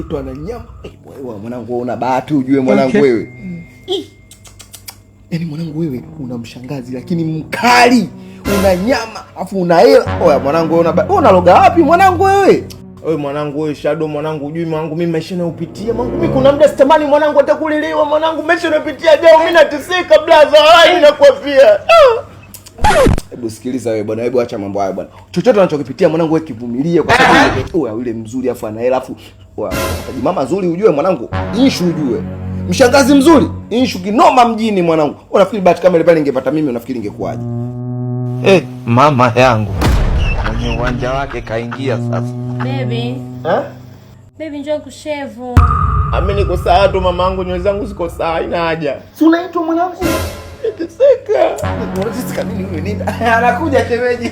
Mtoto ana nyama. Eh, wewe mwanangu una bahati ujue mwanangu wewe. Ih. Yaani mwanangu wewe una mshangazi lakini mkali. Una nyama, afu una hela. Oya mwanangu wewe una wewe unaloga wapi mwanangu wewe? Wewe mwanangu wewe Shadow mwanangu hujui mwanangu mimi maisha nayopitia mwanangu mimi kuna muda sitamani mwanangu hata kulelewa mwanangu maisha nayopitia jao mimi nateseka blaza wala mimi nakwambia. Hebu sikiliza wewe bwana, hebu acha mambo hayo bwana. Chochote unachokipitia mwanangu wewe kivumilie kwa sababu wewe yule mzuri afu ana hela afu mama nzuri ujue mwanangu, issue ujue. Mshangazi mzuri, issue kinoma mjini mwanangu. Unafikiri bahati kama ile pale ningepata mimi unafikiri ingekuwaje? Eh, mama yangu mwenye uwanja wake kaingia sasa. Baby. Eh? Baby njoo kushevu. Mimi niko sawa tu mamangu, nywele zangu ziko sawa, haina haja. Si unaitwa mwanangu? Nateseka. Unateseka nini wewe nini? Anakuja shemeji.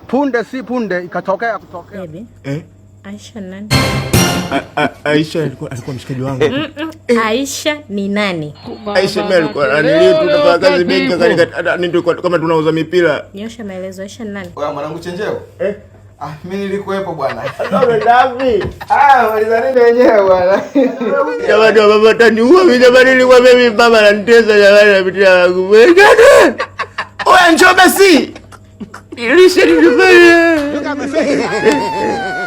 Punde si punde ikatokea kutokea. Baby. Eh? Aisha nani? Aisha alikuwa mshikaji wangu. Aisha ni nani? Aisha mimi alikuwa ananilii tu tunafanya kazi benki katika kama tunauza mipira. Nyosha maelezo, Aisha ni nani? Oya mwanangu chenjeo. Eh? Ah, mimi nilikuwepo bwana. Sasa Ah, maliza nini wenyewe bwana. Jamani wa baba taniua mimi jamani, nilikuwa mimi baba ananitesa jamani, napitia wangu. Oya njoo basi. Nilishe nilifanya. Look at my face.